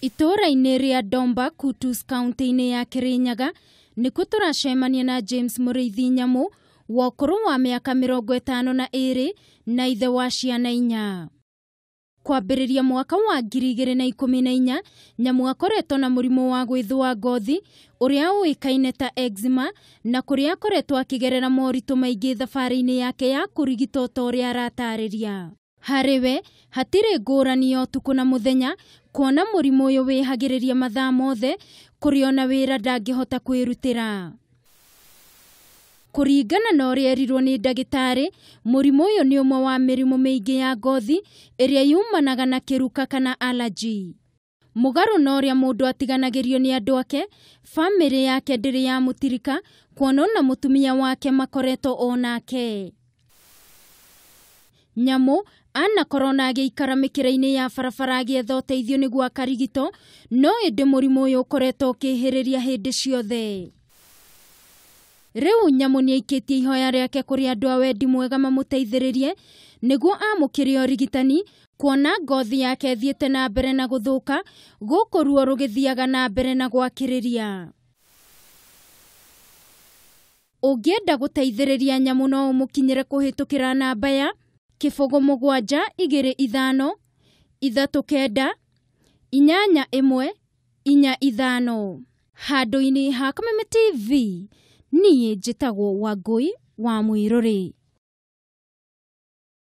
Itũũra-inĩ rĩa Domba, Kutus, kaunti-inĩ ya Kirinyaga, nĩkuo tũracemania na James Mũrĩithi Nyamũ wa ũkũrũ wa mĩaka 52 na ithe wa ciana 4. Kwambĩrĩria mwaka wa 2014, Nyamũ akoretwo na mũrimũ wa gwĩthũa ngothi ũrĩa ũĩkaine ta eczema, na kũrĩa akoretwo akĩgerera moritũ maingĩ thabarĩ-inĩ yake ya kũrigitwo ta ũrĩa aratarĩria. Harĩ we hatirĩ ngũrani ya ũtukũ na mũthenya, kuona mũrimũ ũyũ wĩhagĩrĩria mathaa mothe, kũrĩ ona wĩra ndangĩhota kwĩrutĩra. Kũringana na ũrĩa erirwo nĩ ndagĩtarĩ, mũrimũ ũyũ nĩ ũmwe wa mĩrimũ mĩingĩ ya ngothi ĩrĩa yumanaga na kĩruka kana allergy. Mũgarũ na ũrĩa mũndũ atiganagĩrio nĩ andũ ake, bamĩrĩ yake ndĩrĩ yamũtirika, kuona ona mũtumia wake makoretwo o nake. Nyamũ anakorwo na agĩikara mĩkĩra-inĩ ya barabara agĩetha ũteithio nĩguo akarigitwo, no ĩndĩ mũrimũ ũyũ ũkoretwo ũkĩhĩrĩria hĩndĩ ciothe. Rĩu Nyamũ nĩaikĩtie ihoya rĩake kũrĩ andũ a wendi mwega mamũteithĩrĩrie nĩguo amũkĩre ũrigitani, kuona ngothi yake ĩthiĩte na mbere na gũthũka, gũkũ ruo rũgĩthiaga na mbere na gwakĩrĩria. Ũngĩenda gũteithĩrĩria Nyamũ no ũmũkinyĩre kũhĩtũkĩra namba ya 0 7 2 5 3 9 8 1 4 5. Handũ-inĩ ha Kameme TV, niĩ njĩtagwo Wangũi wa Mwĩrũrĩ.